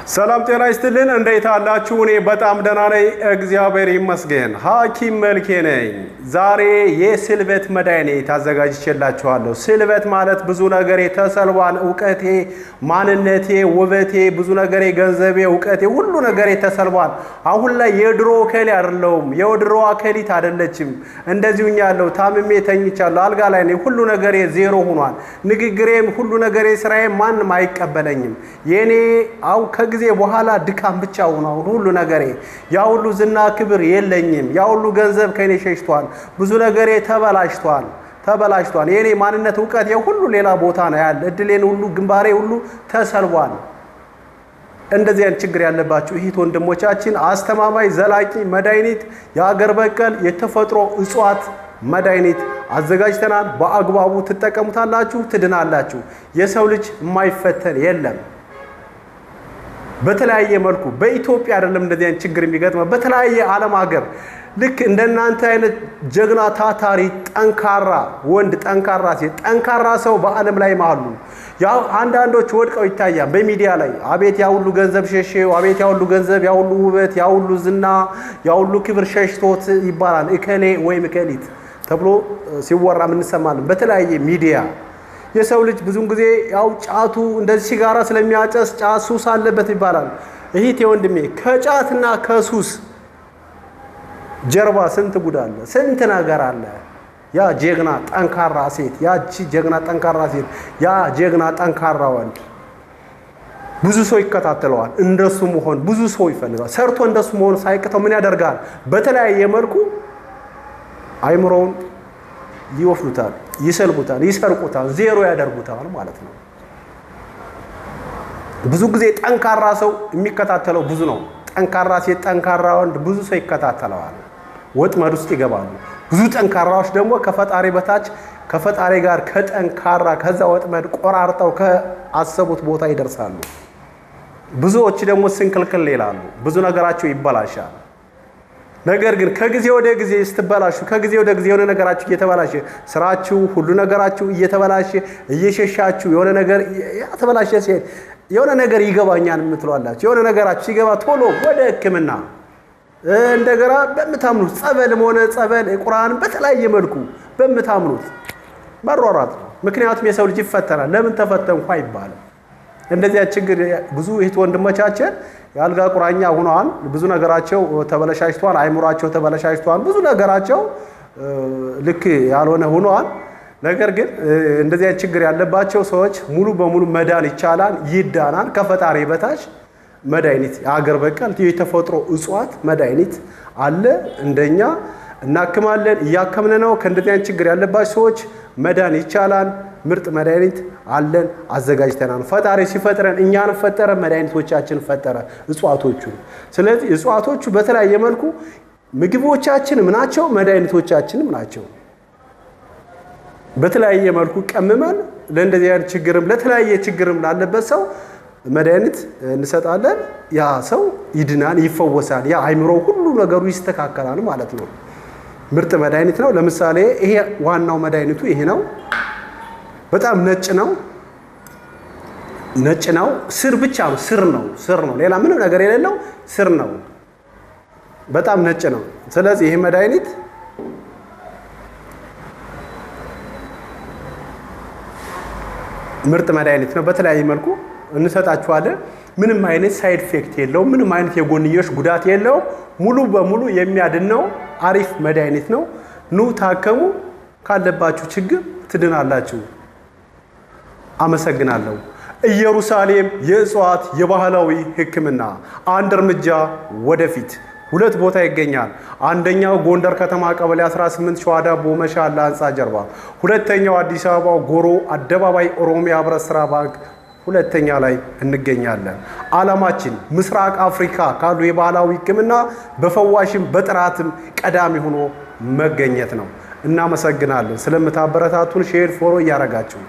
ሰላም ጤና ይስጥልን። እንዴት አላችሁ? እኔ በጣም ደህና ነኝ፣ እግዚአብሔር ይመስገን። ሐኪም መልኬ ነኝ። ዛሬ የስልበት መድኃኒት አዘጋጅቼላችኋለሁ። ስልበት ማለት ብዙ ነገሬ ተሰልቧል። እውቀቴ፣ ማንነቴ፣ ውበቴ፣ ብዙ ነገሬ፣ ገንዘቤ፣ እውቀቴ፣ ሁሉ ነገሬ ተሰልቧል። አሁን ላይ የድሮ እከሌ አይደለሁም፣ የድሮ እከሊት አይደለችም። እንደዚሁ ያለው ታምሜ ተኝቻለሁ፣ አልጋ ላይ ነኝ። ሁሉ ነገሬ ዜሮ ሆኗል። ንግግሬም፣ ሁሉ ነገሬ፣ ስራዬም ማንም አይቀበለኝም። የኔ አው ከጊዜ በኋላ ድካም ብቻ ሆኗል ሁሉ ነገሬ። ያ ሁሉ ዝና ክብር የለኝም። ያ ሁሉ ገንዘብ ከኔ ሸሽቷል። ብዙ ነገሬ ተበላሽቷል ተበላሽቷል። የኔ ማንነት እውቀቴ ሁሉ ሌላ ቦታ ነው ያለ። እድሌን ሁሉ ግንባሬ ሁሉ ተሰልቧል። እንደዚህ አይነት ችግር ያለባችሁ እህት ወንድሞቻችን አስተማማኝ ዘላቂ መድኃኒት የአገር በቀል የተፈጥሮ እጽዋት መድኃኒት አዘጋጅተናል። በአግባቡ ትጠቀሙታላችሁ፣ ትድናላችሁ። የሰው ልጅ የማይፈተን የለም። በተለያየ መልኩ በኢትዮጵያ አይደለም እንደዚህ አይነት ችግር የሚገጥመው፣ በተለያየ ዓለም ሀገር ልክ እንደናንተ አይነት ጀግና ታታሪ ጠንካራ ወንድ፣ ጠንካራ ሴት፣ ጠንካራ ሰው በዓለም ላይ አሉ። ያው አንዳንዶች ወድቀው ይታያል በሚዲያ ላይ። አቤት ያ ሁሉ ገንዘብ ሸሸው፣ አቤት ያ ሁሉ ገንዘብ፣ ያ ሁሉ ውበት፣ ያ ሁሉ ዝና፣ ያ ሁሉ ክብር ሸሽቶት ይባላል። እከሌ ወይም እከሊት ተብሎ ሲወራ እንሰማለን በተለያየ ሚዲያ። የሰው ልጅ ብዙን ጊዜ ያው ጫቱ እንደዚህ ሲጋራ ስለሚያጨስ ጫት ሱስ አለበት ይባላል። እህቴ ወንድሜ፣ ከጫትና ከሱስ ጀርባ ስንት ጉድ አለ፣ ስንት ነገር አለ። ያ ጀግና ጠንካራ ሴት፣ ያቺ ጀግና ጠንካራ ሴት፣ ያ ጀግና ጠንካራ ወንድ ብዙ ሰው ይከታተለዋል። እንደሱ መሆን ብዙ ሰው ይፈልጋል። ሰርቶ እንደሱ መሆን ሳይቅተው ምን ያደርጋል? በተለያየ መልኩ አይምሮውን ይወስዱታል፣ ይሰልቡታል፣ ይሰርቁታል፣ ዜሮ ያደርጉታል ማለት ነው። ብዙ ጊዜ ጠንካራ ሰው የሚከታተለው ብዙ ነው። ጠንካራ ሴት፣ ጠንካራ ወንድ ብዙ ሰው ይከታተለዋል። ወጥመድ ውስጥ ይገባሉ። ብዙ ጠንካራዎች ደግሞ ከፈጣሪ በታች ከፈጣሪ ጋር ከጠንካራ ከዛ ወጥመድ ቆራርጠው ከአሰቡት ቦታ ይደርሳሉ። ብዙዎች ደግሞ ስንክልክል ይላሉ። ብዙ ነገራቸው ይበላሻል። ነገር ግን ከጊዜ ወደ ጊዜ ስትበላሹ፣ ከጊዜ ወደ ጊዜ የሆነ ነገራችሁ እየተበላሸ፣ ስራችሁ፣ ሁሉ ነገራችሁ እየተበላሸ፣ እየሸሻችሁ፣ የሆነ ነገር የተበላሸ ሲሄድ የሆነ ነገር ይገባኛል የምትሏላችሁ፣ የሆነ ነገራችሁ ሲገባ ቶሎ ወደ ሕክምና እንደገና በምታምኑት ጸበልም ሆነ ጸበል ቁርአን በተለያየ መልኩ በምታምኑት መሯሯጥ ነው። ምክንያቱም የሰው ልጅ ይፈተናል። ለምን ተፈተንኩ አይባልም። እንደዚያ ችግር ብዙ እህት ወንድሞቻችን የአልጋ ቁራኛ ሆነዋል። ብዙ ነገራቸው ተበለሻሽቷል። አይምሯቸው ተበለሻሽቷል። ብዙ ነገራቸው ልክ ያልሆነ ሆነዋል። ነገር ግን እንደዚያ ችግር ያለባቸው ሰዎች ሙሉ በሙሉ መዳን ይቻላል፣ ይዳናል። ከፈጣሪ በታች መድኃኒት የአገር በቀል የተፈጥሮ እጽዋት መድኃኒት አለ። እንደኛ እናክማለን፣ እያከምን ነው። ከእንደዚህ አይነት ችግር ያለባቸው ሰዎች መዳን ይቻላል። ምርጥ መድኃኒት አለን፣ አዘጋጅተናል። ፈጣሪ ሲፈጥረን እኛን ፈጠረ፣ መድኃኒቶቻችን ፈጠረ፣ እጽዋቶቹ። ስለዚህ እጽዋቶቹ በተለያየ መልኩ ምግቦቻችንም ናቸው፣ መድኃኒቶቻችንም ናቸው። በተለያየ መልኩ ቀምመን ለእንደዚህ አይነት ችግርም ለተለያየ ችግርም ላለበት ሰው መድኃኒት እንሰጣለን። ያ ሰው ይድናል፣ ይፈወሳል። ያ አይምሮ ሁሉ ነገሩ ይስተካከላል ማለት ነው። ምርጥ መድኃኒት ነው። ለምሳሌ ይሄ ዋናው መድኃኒቱ ይሄ ነው። በጣም ነጭ ነው፣ ነጭ ነው። ስር ብቻ ነው፣ ስር ነው፣ ስር ነው። ሌላ ምንም ነገር የሌለው ስር ነው። በጣም ነጭ ነው። ስለዚህ ይሄ መድኃኒት ምርጥ መድኃኒት ነው። በተለያየ መልኩ እንሰጣችኋለን። ምንም አይነት side effect የለውም። ምንም አይነት የጎንዮሽ ጉዳት የለውም። ሙሉ በሙሉ የሚያድን ነው። አሪፍ መድኃኒት ነው። ኑ ታከሙ፣ ካለባችሁ ችግር ትድናላችሁ። አመሰግናለሁ። ኢየሩሳሌም የእጽዋት የባህላዊ ሕክምና አንድ እርምጃ ወደፊት ሁለት ቦታ ይገኛል። አንደኛው ጎንደር ከተማ ቀበሌ 18 ሸዋ ዳቦ መሻላ ህንፃ ጀርባ፣ ሁለተኛው አዲስ አበባ ጎሮ አደባባይ ኦሮሚያ ህብረት ስራ ባንክ ሁለተኛ ላይ እንገኛለን። ዓላማችን ምስራቅ አፍሪካ ካሉ የባህላዊ ሕክምና በፈዋሽም በጥራትም ቀዳሚ ሆኖ መገኘት ነው። እናመሰግናለን ስለምታበረታቱን፣ share follow እያረጋችሁ